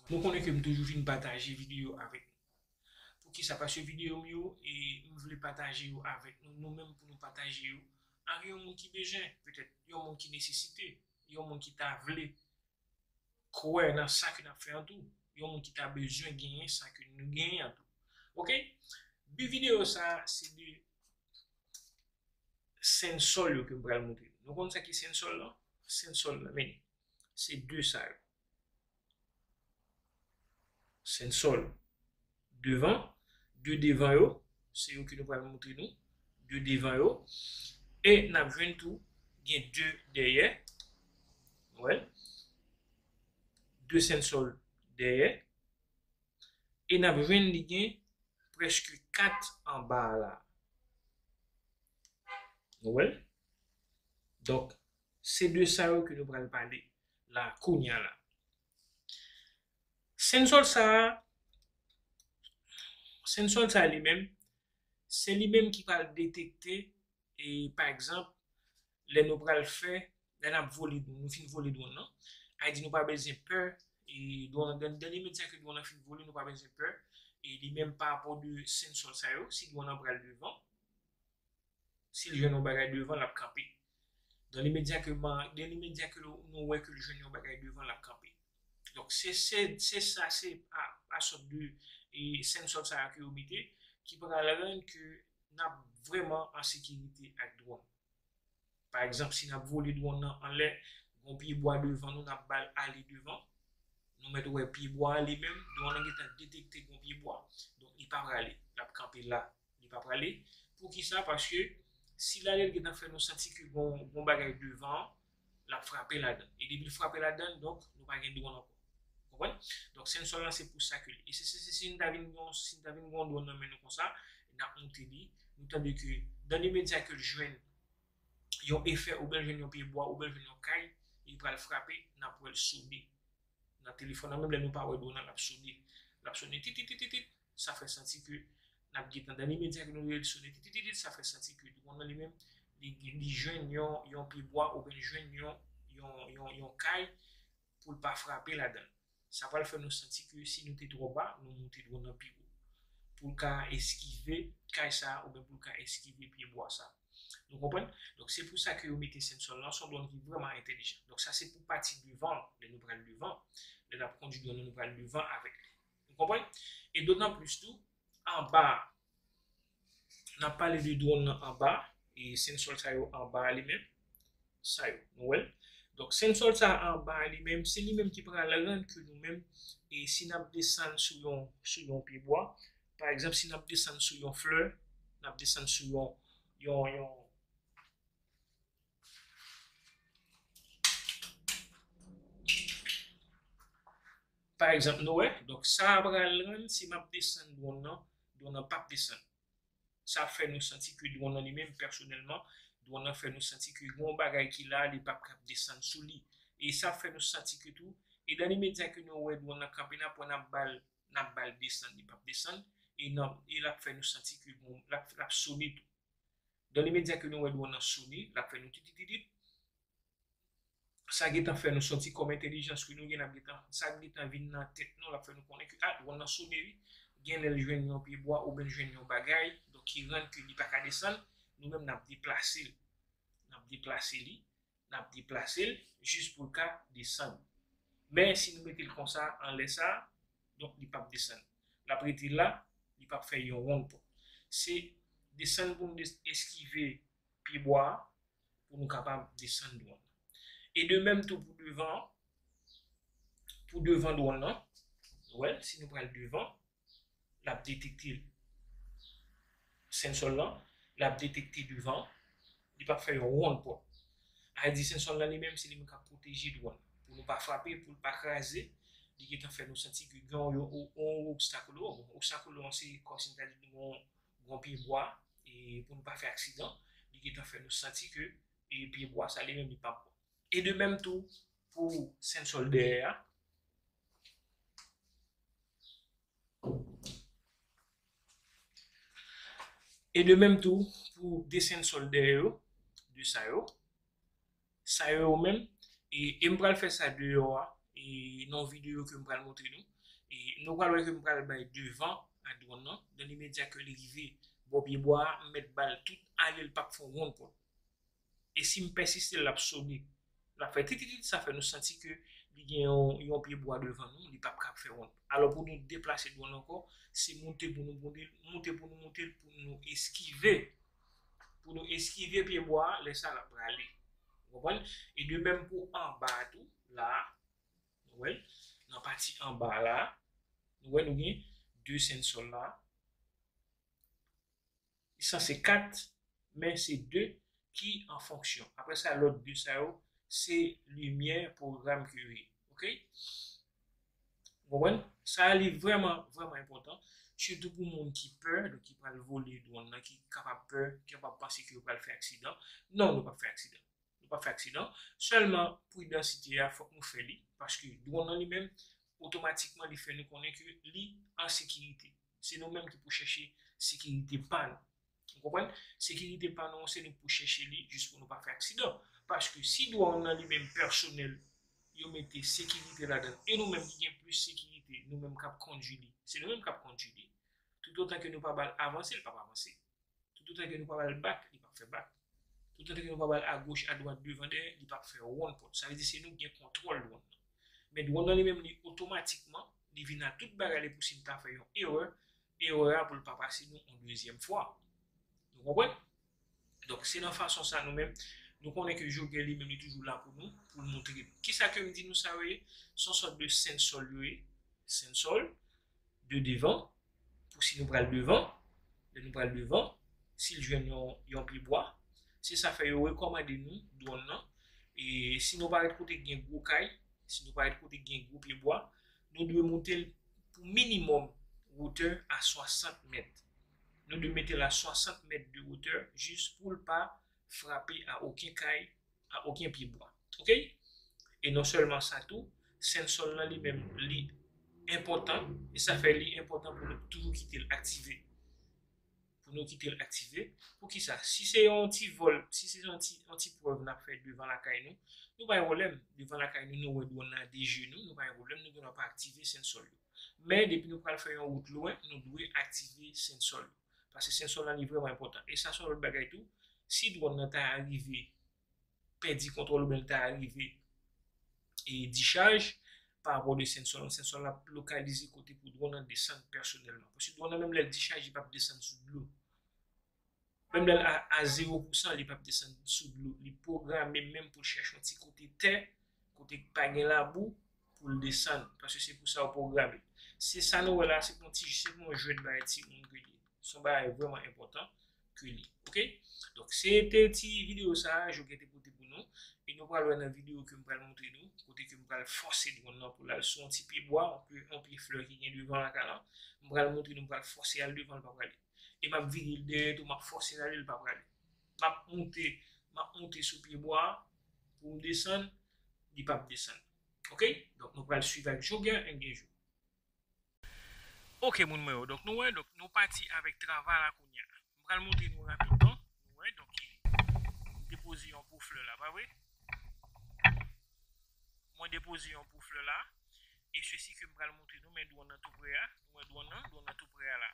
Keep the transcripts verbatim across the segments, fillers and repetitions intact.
Nou konnen ke m toujou vin pataje videyo avèk nou. Poukisa? Paske videyo m yo, e m vle pataje yo avèk nou, nou menm pou nou pataje yo ak yon moun ki bezwen, petèt yon moun ki nesesite, yon moun ki ta vle kwè nan sa ke n ap fè an tou, yon moun ki ta bezwen genyen sa ke nou genyen an tou. Oke? Bi videyo sa a, se de senn sòl yo ke m pral montre nou. Nou konn sa ki senn sòl lan? Senn sòl lan, men se de sa yo. Senn sòl devan, de devan yo, se yo ke nou pral montre nou, de devan yo. E n ap jwenn tou, gen de dèyè. Nou wè l? De senn sòl dèyè. E n ap jwenn li gen prèske kat anba a la. Nou wè l? Donk, se de sa yo ke nou pral pale la, kounye a la. Senn sòl sa a, senn sòl sa a li menm, se li menm ki pral detekte, e, pa egzanp, lè nou pral fè, lè n ap vole, nou fin vole dwòn nan, sa vle di nou pa bezwen pè, e, dwòn nan, dan, dan limedya ke dwòn nan fin vole, nou pa bezwen pè, e, li menm pa rapò de senn sòl sa yo, si dwòn nan pral devan, si l jwenn yon bagay devan, l ap kanpe. Dan limedya ke, dan limedya ke nou wè ke l jwenn yon bagay devan, l ap kanpe. Donk, se, se, se sa, se a, a sòt de, e, senn sòl sa a ke yo mete, ki pral rann ke n ap vrèman an sekirite ak dwòn. Pa egzanp, si n ap vole dwòn nan anlè, gon pye bwa devan nou, n ap ba l ale devan, nou mèt wè pye bwa a li menm, dwòn nan gentan detekte gon pye bwa, donk li pa prale, l ap kanpe la, li pa prale. Poukisa? Paske si l ale, l gentan fè nou santi ke gon, gon bagay devan an, l ap frape ladan. E depi l frape ladan, donk, nou pa gen dwòn ankò. Konprann? Donk, senn sòl lan, se pou sa ke li. E se, se, se, si n ta vin gon, si n ta vin gon dwòn nan men nou konsa, n ap moute li, nou tande ke, dan limedya ke l jwenn yon efè, oubyen l jwenn yon pye bwa, oubyen l jwenn yon kay, li pral frape, n ap wè l sone. Nan telefòn nan, menm lè nou pa wè dwòn nan, l ap sone. L ap sone tit, tit, tit, tit, tit. Sa fè santi ke n ap gentan, dan limedya ke nou tande l sone tit, tit, tit, tit, sa fè santi ke dwòn nan li menm, li, li jwenn yon, yon pye bwa oubyen li jwenn yon, yon, yon, yon kay pou l pa frape ladan l. Sa pral fè nou santi ke si nou te twò ba, nou moute dwòn nan pi wo. Pou l ka eskive kay sa a oubyen pou l ka eskive pye bwa sa a. Nou konprann? Donk, se pou sa ke yo mete senn sòl lan, se yon dwòn ki vrèman entèlijan. Donk, sa se pou pati devan, lè nou pral devan, lè n ap kondui dwòn nan, nou pral devan avèk li. Nou konprann? E dotan plis tou, anba, n ap pale de dwòn nan anba, e senn sòl sa yo anba a li menm, sa yo, nou wè l? Donk, senn sòl sa a anba a li menm, se li menm ki pral rann ke nou menm, e si n ap desann sou yon, sou yon pye bwa, pa egzanp, si n ap desann sou yon flè, n ap desann sou yon, yon, yon, pa egzanp, nou wè, donk sa a pral rann, si m ap desann dwòn nan, dwòn nan p ap desann. Sa ap fè nou santi ke dwòn nan li menm, pèsonèlman, dwòn nan fè nou santi ke gen yon bagay ki la, li p ap kab desann sou li. E sa ap fè nou santi ke tou, e dan limedya ke nou wè dwòn nan kanpe, n ap wè n ap ba l, n ap ba l desann, li p ap desann, e nan, e l ap fè nou santi ke bon, l ap, l ap sone tou. Dan limedya ke nou wè dwòn nan sone, l ap fè nou titititit. Sa gentan fè nou santi kòm entèlijans ke nou gen, n ap gentan, sa gentan vin nan tèt nou, l ap fè nou konnen ke, a, dwòn nan sone wi. Gen lè l jwenn yon pye bwa oubyen l jwenn yon bagay, donk ki rann ke li pa ka desann, nou menm n ap deplase l. N ap deplase li, n ap deplase l jis pou l ka desann. Men si nou mete l konsa, anlè sa, donk li p ap desann. L ap rete la, li p ap fè yon wonn pòt. Se desann pou nou des-, eskive pye bwa a, pou nou kapab desann dwòn nan. E de menm tou pou devan, pou devan dwòn nan, nou wè, si nou pral devan, l ap detekte senn sòl lan, l ap detekte devan, li p ap fè yon wonn pòt. Sa vle di senn sòl lan li menm, se li menm k ap pwoteje dwòn nan. Pou nou pa frape, pou l pa kraze, li gentan fè nou santi ke gen yon, yon, yon obstak lo, bon, obstak lo an se kòmsi m ta di nou gen yon, yon pye bwa, e pou nou pa fè aksidan, li gentan fè nou santi ke, e pye bwa sa li menm li p ap bon. E de menm tou pou senn sòl dèyè a. E de menm tou pou de senn sòl dèyè yo, de sa yo. Sa yo menm, e, e m pral fè sa deyò a, e nan yon videyo ke m pral montre nou. E nou pral wè ke m pral bay devan a dwòn nan. Nan limedya ke li rive bò pye bwa a, m mèt ba l tout ale, l p ap fè yon wonn kont. E si m pèsiste, l ap sone. L ap fè tititit, sa fè nou santi ke li gen yon, yon pye bwa devan nou, li p ap kab fè wonn. Alò pou nou deplase dwòn nan ankò, se moute pou nou moute, moute pou nou moute l pou nou eskive. Pou nou eskive pye bwa a, lè sa l ap prale. Ou konprann? E de menm pou anba a tou, la a, nou wè l, nan pati anba a la, nou wè nou gen de senn sòl la. Li sanse kat, men se de ki an fonksyon. Apre sa, lòt de sa yo, se limyè pwogram ke yo ye. Oke? Ou konprann? Sa a, li vrèman, vrèman enpòtan. Sitou pou moun ki pè, donk ki pral vole dwòn nan, ki kapab pè, ki kapab panse ke yo pral fè aksidan. Non, nou p ap fè aksidan. Nou p ap fè aksidan. Sèlman, pridansite a, fòk nou fè li. Paske dwòn nan li menm, otomatikman, li fè nou konnen ke li an sekirite. Se nou menm ki pou chèche sekirite pa nou. Ou konprann? Sekirite pa nou, se nou pou chèche li jis pou nou pa fè aksidan. Paske si dwòn nan li menm pèsonèl, yo mete sekirite ladan l, e nou menm ki gen plis sekirite, nou menm k ap kondui li, se nou menm k ap kondui li. Toutotan ke nou pa ba l avanse, l p ap avanse. Toutotan ke nou pa ba l bak, li p ap fè bak. Toutotan ke nou pa ba l agoch, adwat, devan, dèyè, li p ap fè wonn kont. Sa vle di se nou ki gen kontwòl dwòn nan. Men dwòn nan li menm, li otomatikman, li vin a tout bagay, li pou si n ta fè yon erè, erè a pou l pa pase nou yon dezyèm fwa. Nou konprann? Donk, se nan fason sa nou menm, nou konnen ke jogè li menm, li toujou la pou nou, pou l montre nou. Kisa ke m di nou sa yo ye? Se yon sòt de senn sòl yo ye. Senn sòl, de devan, pou si nou pral devan, lè nou pral devan, si l jwenn yon, yon pye bwa, se sa fè yo rekòmande nou dwòn nan. E si nou parèt kote k gen gwo kay, si nou parèt kote k gen gwo pye bwa, nou dwe moute l pou minimòm wotè a swasant mèt. Nou dwe mete l a swasant mèt de wotè jis pou l pa frape a okenn kay, a okenn pye bwa. Oke? E non sèlman sa tou, senn sòl lan li menm, li enpòtan, e sa fè li enpòtan pou nou toujou kite l aktive. Pou nou kite l aktive. Poukisa? Si se yon ti vòl, si se yon ti, yon ti prèv n ap fè devan lakay nou, nou pa gen pwoblèm. Devan lakay nou, nou wè dwòn nan de je nou, nou pa gen pwoblèm, nou gendwa pa aktive senn sòl yo. Men, depi nou pral fè yon wout lwen, nou dwe aktive senn sòl yo. Paske senn sòl lan, li vrèman enpòtan. E sa se yon lòt bagay tou, si dwòn nan ta rive pèdi kontwòl oubyen l ta rive e dichaj pa rapò de senn sòl lan, senn sòl lan ap lokalize kote pou dwòn nan desann pèsonèlman. Paske dwòn nan menm lè l dichaje, li p ap desann sou dlo. Menm lè l a, a zewo pousan, li p ap desann sou dlo. Li pwograme menm pou l chèche yon ti kote tè, kote k pa gen labou, pou l desann. Paske se pou sa yo pwograme l. Se sa nou wè la, se pou yon ti, se pou yon jwèt bagay timoun ke li ye. Se yon bagay vrèman enpòtan ke li. Oke? Donk, se te ti videyo sa a, Jogè te pote pou nou. E nou pral wè nan videyo ke m pral montre nou, kote ke m pral fòse dwòn nan pou l al sou yon ti pye bwa, yon pye, yon pye flè ki gen devan lakay lan. M pral montre nou, m pral fòse al devan, l pa prale. E m ap vire l dèyè tou, m ap fòse l ale, l pa prale. M ap moute, m ap moute sou pye bwa a pou m desann, li p ap desann. Oke? Donk, nou pral swiv ak Jogè, enjoy. Oke, moun mwen yo. Donk, nou wè, donk, nou pati avèk travay la kounye a. M pral montre nou rapidman. Nou wè, donk, e, m depoze yon po flè la, pa vre? Mwen depoze yon po flè la. E sesi ke m pral montre nou, men dwòn nan tou prè a. Nou wè dwòn nan, dwòn nan tou prè a la.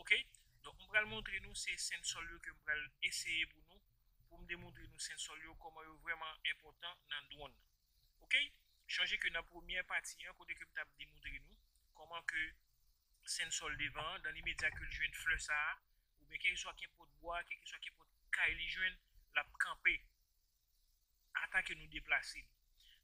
Oke? Donk, m pral montre nou se senn sòl yo ke m pral eseye pou nou, pou m demontre nou senn sòl yo, kòman yo vrèman enpòtan nan dwòn nan. Oke? Chonje ke nan premyè pati an, kote ke m t ap demontre nou kòman ke senn sòl devan an, dan limedya ke l jwenn flè sa a, oubyen kèlkeswa kenpòt bwa, kèlkeswa kenpòt kay li jwenn, l ap kanpe ata ke nou deplase li.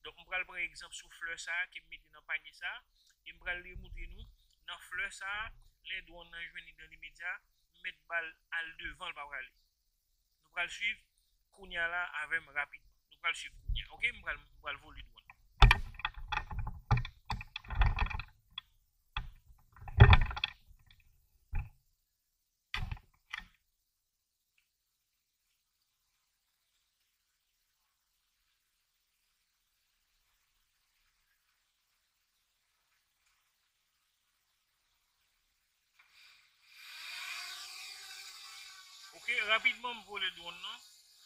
Donk, m pral pran egzanp sou flè sa a ke m mete nan panye sa a, e m pral demontre nou, nan flè sa a, lè dwòn nan jwenn li dan limedya, m mèt ba l al devan, l pa prale. Nou pral swiv kounye a la avè m rapidman. Nou pral swiv kounye a, oke? M pral, m pral vole dwòn. Oke, rapidman m vole dwòn nan.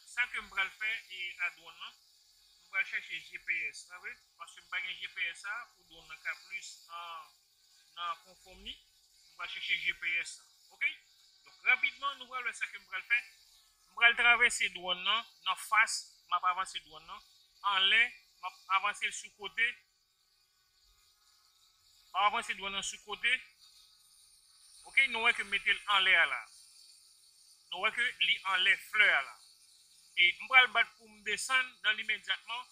Sa ke m pral fè e a dwòn nan, m pral chèche G P S, pa vre? Paske m pa gen G P S a pou dwòn nan ka plis an, nan konfòm li. M pral chèche G P S la. Oke? Donk, rapidman, nou pral wè sa ke m pral fè. M pral travèse dwòn nan, nan fas, m ap avanse dwòn nan, anlè, m ap avanse l sou kote, m ap avanse dwòn nan sou kote. Oke, nou wè ke m mete l anlè a la. Nou wè ke li anlè flè a la. E m pral bat pou m desann, nan limedyatman,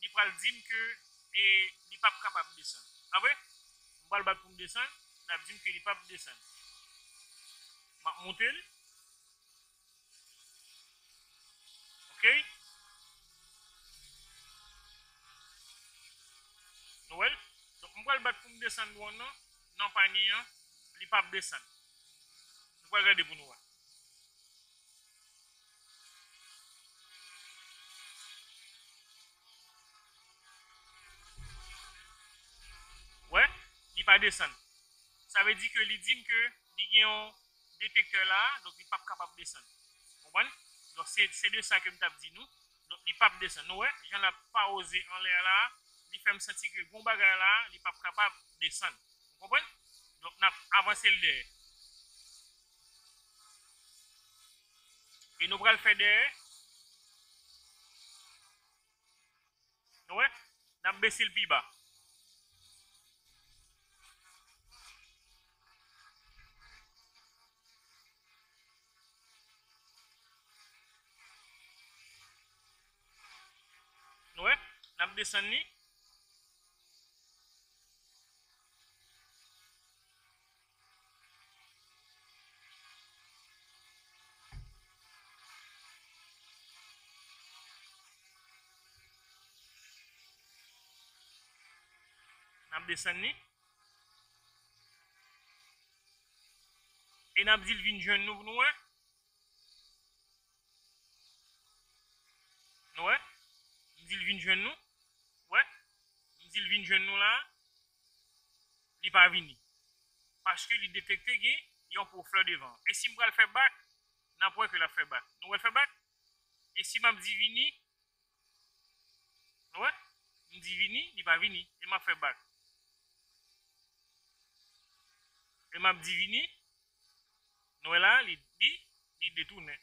li pral di m ke, e, li p ap kapab desann. Pa vre? M pral bat pou m desann, l ap di m ke li p ap desann. M ap moute l. Oke? Nou wè l? Donk, m pral bat pou m desann dwòn nan, nan panye an, li p ap desann. Nou pral gade pou nou wè. Wè, li pa desann. Sa vle di ke li di m ke li gen yon detektè la, donk li p ap kapab desann. Konprann? Donk se, se de sa ke m t ap di nou. Donk li p ap desann. Nou wè, jan l ap pawoze anlè a la, li fè m santi ke gon bagay la, li p ap kapab desann. Ou konprann? Donk n ap avanse l dèyè. E nou pral fè dèyè. Nou wè? N ap bese l pi ba. Nou wè? N ap desann li. N ap desann li. E n ap di l vin jwenn nou pou nou wè. Nou wè? M di l vin jwenn nou. Wè? M di l vin jwenn nou la. Li pa vini. Paske li detekte gen yon po flè devan. E si m pral fè bak, n ap wè ke l ap fè bak. Nou wè l fè bak? E si m ap di vini, nou wè? M di vini, li pa vini. E m ap fè bak. E m ap di vini. Nou wè la, li, li, li detounen.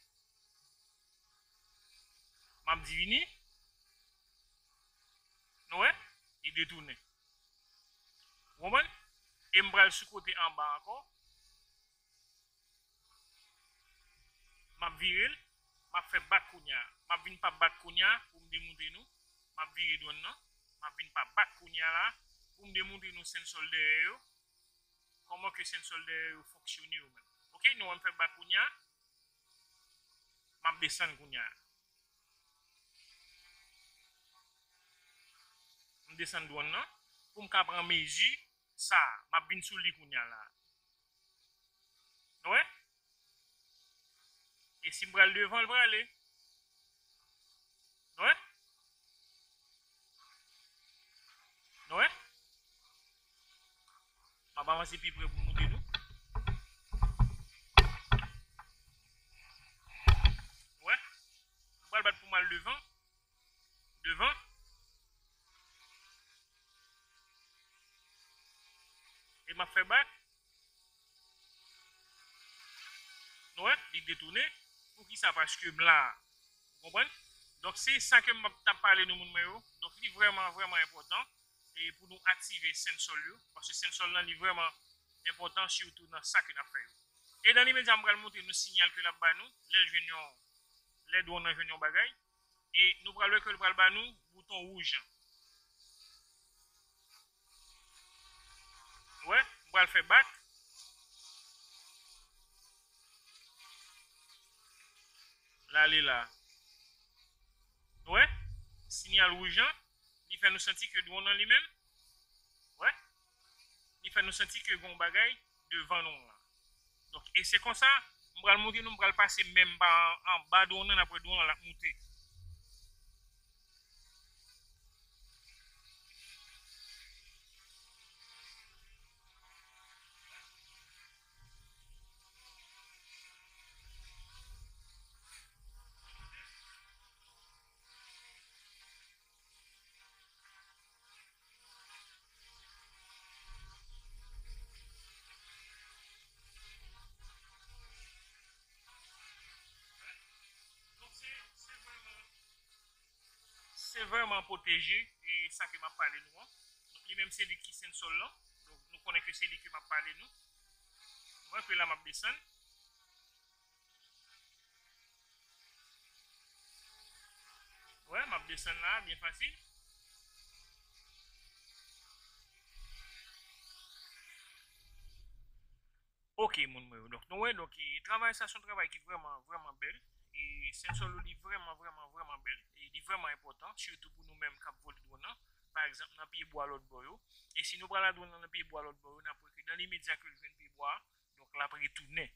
M ap di vini. Nou wè? Li detounen. Ou konprann? E m pral sou kote anba ankò. M ap vire l. M ap fè bak kounye a. M ap vin pa bak kounye a pou m demontre nou. M ap vire dwòn nan. M ap vin pa bak kounye a la pou m demontre nou sensòl dèyè yo. Kòman ke sensòl dèyè yo fonksyone yo menm. Oke, nou wè m fè bak kounye a. M ap desann kounye a. M desann dwòn nan pou m ka pran mezi sa a. M ap vin sou li kounye a la. Nou wè? E si m pral devan, l prale. Nou wè? Nou wè? M ap avanse pi pre pou m montre nou. Nou wè? M pral bat pou m al devan. Devan. E m ap fè bak. Nou wè, li detounen. Poukisa? Paske m la. Ou konprann? Donk, se sa ke m ap t ap pale nou, moun mwen yo. Donk, li vrèman, vrèman enpòtan, e pou nou aktive sensòl yo. Paske sensòl lan, li vrèman enpòtan, sitou nan sa ke n ap fè yo. E nan imedya, m pral montre nou siyal ke l ap ba nou, lè l jwenn yon, lè dwòn nan jwenn yon bagay. E nou pral wè ke l pral ba nou bouton wouj an. Wè, m pral fè bak. L ale la. Wè, siyal wouj an, li fè nou santi ke dwòn nan li menm. Wè, li fè nou santi ke gen yon bagay devan nou an. Donk, e se konsa, m pral montre nou, m pral pase men m pa anba dwòn nan, apre dwòn nan l ap moute. Pwoteje, e sa ke m ap pale nou an. Donk, li menm se li ki senn sòl lan. Donk, nou konnen ke se li ke m ap pale nou. Nou wè ke la m ap desann. Wè, m ap desann la, byen fasil. Ok, moun mwen yo. Donk, nou wè, donk, e, travay sa se yon travay ki vrèman, vrèman bèl. E senn sòl yo, li vrèman, vrèman, vrèman bèl. E li vrèman enpòtan, sitou pou nou menm k ap vole dwòn nan. Pa egzanp, nan pye bwa lòt bò yo. E si nou pral a dwòn nan, nan pye bwa lòt bò yo, n ap wè ke nan limedya ke l jwenn pye bwa, donk, l ap retounen.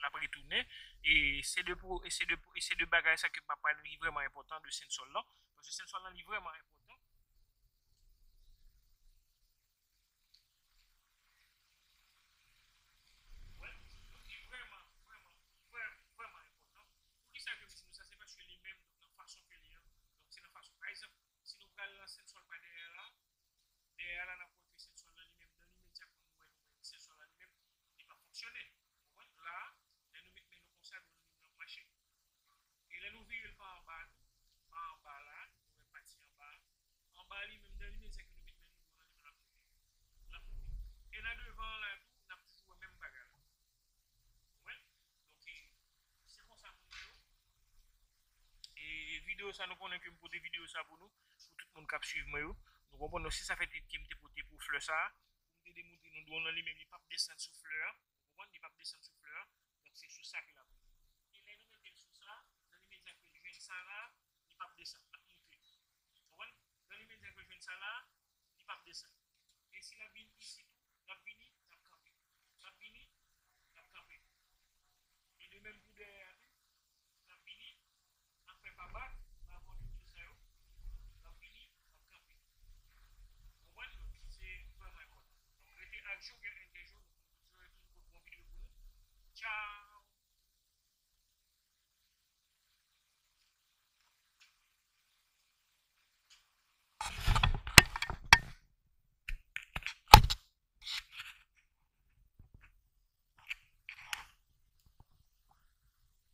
L ap retounen. E se de, e se de, e se de bagay sa ke m ap pale, li vrèman enpòtan de senn sòl lan. Paske senn sòl lan, li vrèman enpòtan. Wè, donk li vrèman, vrèman, vrèman, vrèman enpòtan. Poukisa ke m di nou sa? Se paske li menm, donk, nan fason ke li an, donk, se nan fason, pa egzanp, si nou pral nan senn sòl pa dèyè la, dèyè la, n ap wè ke senn sòl lan li menm, nan limedya, kòm nou wè, nou wè, senn sòl la li menm, li pa fonksyone. Ou konprann? La, lè nou met men nou konsa, dwòn nou menm nan mache. E lè nou vire l pa anba tou, pa anba la, nou wè pati anba a. Anba li menm, nan limedya ke nou met men nou dwòn nan li menm, l ap moute. L ap moute. E nan devan an la tou, n ap toujou wè menm bagay la. Ou konprann? Donk, e, se konsa moun yo. E videyo sa, nou konnen ke m pote videyo sa pou nou, pou tout moun k ap swiv mwen yo. Nou konprann, donk, se sa fè ke m te pote pou flè sa. Pou m te demontre nou dwòn nan li menm, li p ap desann sou flè a. Ou konprann? Li p ap desann sou flè a. Donk, se sou sa ke l ap rive. E lè nou mete l sou sa, nan limedya ke l jwenn sa la, li p ap desann, l ap moute. Ou konprann? Nan limedya ke l jwenn sa la, li p ap desann. E si l ap vin isi tou, l ap vini, l ap kanpe. L ap vini, l ap kanpe. E de menm pou dèyè a tou, l ap vini, l ap fè pa bak, pa rapò de moun sa yo, l ap vini, l ap kanpe. Ou konprann? Donk, se vrèman enpòtan. Donk, rete ak Jogger and Guerjo, nou konn toujou retourne pou bon videyo pou nou. Tchao!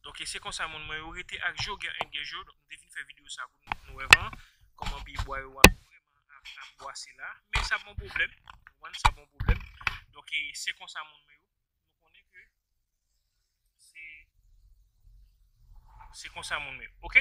Donk, e se konsa, moun mwen yo, rete ak Jogger and Guerjo. Donk, nou te vin fè videyo sa pou nou, nou wè van, kòman pye bwa yo ap vrèman ap, ap bwase la. Men sa pa yon pwoblèm. Ou konprann, sa pa yon pwoblèm. Donk, e se konsa, moun mwen yo. Nou konnen ke se, se konsa, moun mwen yo. Ok?